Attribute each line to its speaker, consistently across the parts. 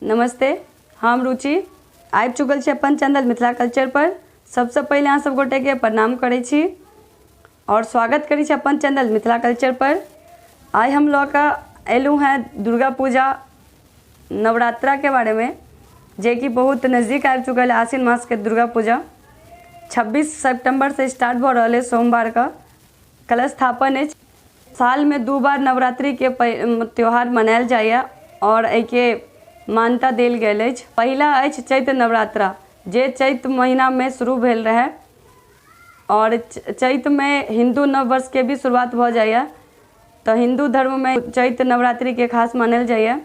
Speaker 1: नमस्ते, हम रुचि आबि चुकल छी अपन चैनल मिथिला कल्चर पर। सबसे पहिले अहाँ सब गोटे के प्रणाम करै छी और स्वागत करै छी अपन चैनल मिथिला कल्चर पर। आइ हम लऽ कऽ अयलहुँ हेँ दुर्गा पूजा नवरात्रा के बारे में, जे कि बहुत नज़दीक आबि चुकल है। आश्विन मास के दुर्गा पूजा 26 सितम्बर से स्टार्ट भऽ रहल है। सोमवार का कलश स्थापन अछि। साल में 2 बार नवरात्रि के त्यौहार मनायल जाइए और एहिके मान्यता देल गेल अछि। पहिला अछि चैत नवरात्रा, जे चैत महीना में शुरू भेल रहे और चैत में हिंदू नव वर्ष के भी शुरुआत भऽ जाइए। तऽ हिंदू धर्म में चैत नवरात्रि के खास मानल जाइए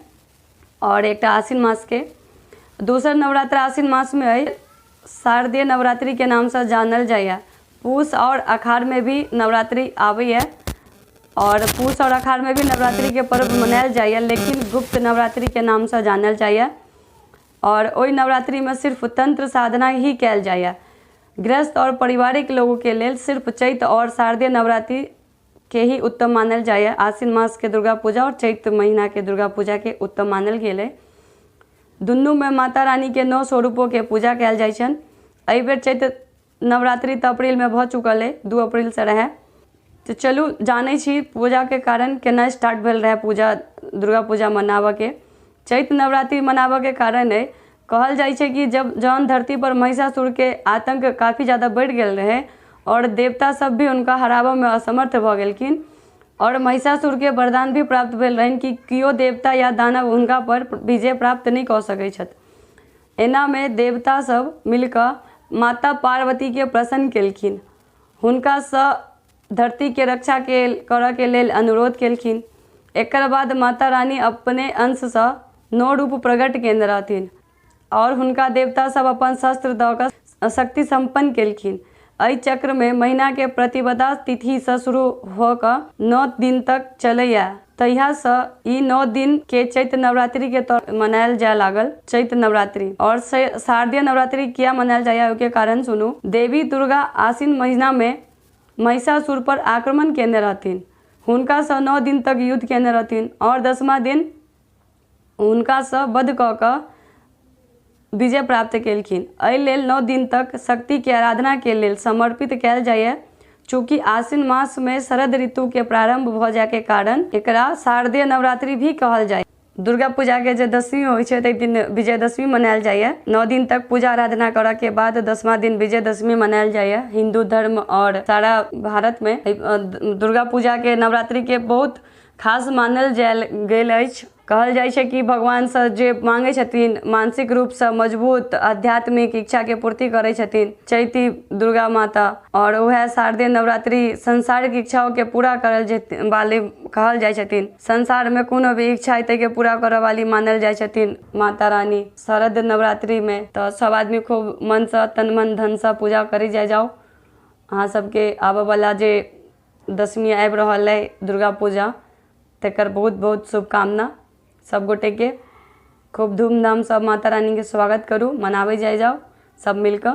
Speaker 1: और एकटा आश्विन मास के। दोसर नवरात्रा आश्विन मास में अइ शारदीय नवरात्रि के नाम से जानल जाइए। पूस और अखाड़ में भी नवरात्रि आबैए और पूस और अखाड़ में भी नवरात्रि के पर्व मनायल जाइए, लेकिन गुप्त नवरात्रि के नाम से जानल जाइए। और ओहि नवरात्रि में सिर्फ तंत्र साधना ही कयल जाइए। गृहस्थ और पारिवारिक लोगों के लेल सिर्फ चैत और शारदीय नवरात्रि के ही उत्तम मानल जाइए। आश्विन मास के दुर्गा पूजा और चैत महीना के दुर्गा पूजा के उत्तम मानल गेल है। दुनू में माता रानी के 9 स्वरूपों के पूजा कयल जाइ छनि। एहि बेर चैत नवरात्रि तऽ अप्रैल में भऽ चुकल है, 2 अप्रैल से रहे। तो चलू जानै छी पूजा के कारण केना स्टार्ट भेल रहे पूजा, दुर्गा पूजा मनाबऽ के। चैत नवरात्रि मनाबऽ के कारण है, कहल जाइ छै कि जब जहन धरती पर महिषासुर के आतंक काफ़ी ज़्यादा बढ़ि गेल रहे और देवता सब भी हुनका हराबऽ में असमर्थ भऽ गेलखिन और महिषासुर के वरदान भी प्राप्त भेल रहनि कि केओ देवता या दानव हुनका पर विजय प्राप्त नहि कऽ सकै छथि। एनामे देवता सब मिलकऽ माता पार्वती के प्रसन्न केलखिन, हुनकासँ धरती के रक्षा के करऽ के लेल अनुरोध केलखिन। एकर बाद माता रानी अपने अंशसँ 9 रूप प्रकट केने रहथिन और हुनका देवता सब अपन शस्त्र दऽ कऽ शक्ति सम्पन्न केलखिन। एहि चक्र में महीना के प्रतिपदा तिथि से शुरू हो कऽ 9 दिन तक चलैया। तहियासँ ई 9 दिन के चैत नवरात्रि के तौर मनायल जाय लागल चैत नवरात्रि। और शारदीय नवरात्रि किया मनायल जाइए ओहिके कारण सुनू। देवी दुर्गा आश्विन महीना में महिषासुर पर आक्रमण केने रहथिन, हुनकासँ 9 दिन तक युद्ध केने रहथिन और 10वां दिन हुनकासँ वध कऽ कऽ विजय प्राप्त केलखिन। एहि लेल 9 दिन तक शक्ति के आराधना के लेल समर्पित कयल जाइए। चूँकि आश्विन मास में शरद ऋतु के प्रारंभ भऽ जाय के कारण एकरा शारदीय नवरात्रि भी कहल जाय। दुर्गा पूजा के जे दशमी होइ छै ताहि दिन विजयदशमी मनायल जाइए। 9 दिन तक पूजा आराधना करऽ के बाद 10वां दिन विजयदशमी मनायल जाइए। हिंदू धर्म और सारा भारत में दुर्गा पूजा के नवरात्रि के बहुत खास मानल जायल गेल अछि। कहल जाइ छै कि भगवानसँ जे मांगै छथिन मानसिक रूपसँ मजबूत आध्यात्मिक इच्छा के पूर्ति करै छथिन चैती दुर्गा माता। और वएह शारदीय नवरात्रि संसारिक इच्छाओं के पूरा करल वाली कहल जाइ छथिन। संसार में कोनो भी इच्छा हेतै के पूरा करऽ वाली मानल जाइ छथिन माता रानी। शरद नवरात्रि में तऽ सब आदमी खूब मनसँ तन मन धनसँ पूजा करै जाइ जाउ। अहाँ सबके आबऽ वाला जे दशमी आबि रहल अइ दुर्गा पूजा तकर बहुत बहुत शुभकामना सब गोटे के। खूब धूमधामसँ माता रानी के स्वागत करू, मनाबै जाइ जाउ सब मिलकऽ।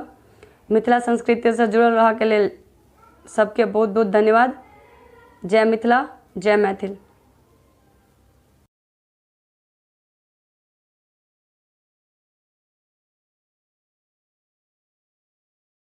Speaker 1: मिथिला संस्कृतिसँ जुड़ल रहऽके लेल सबके बहुत बहुत धन्यवाद। जय मिथिला, जय मैथिल।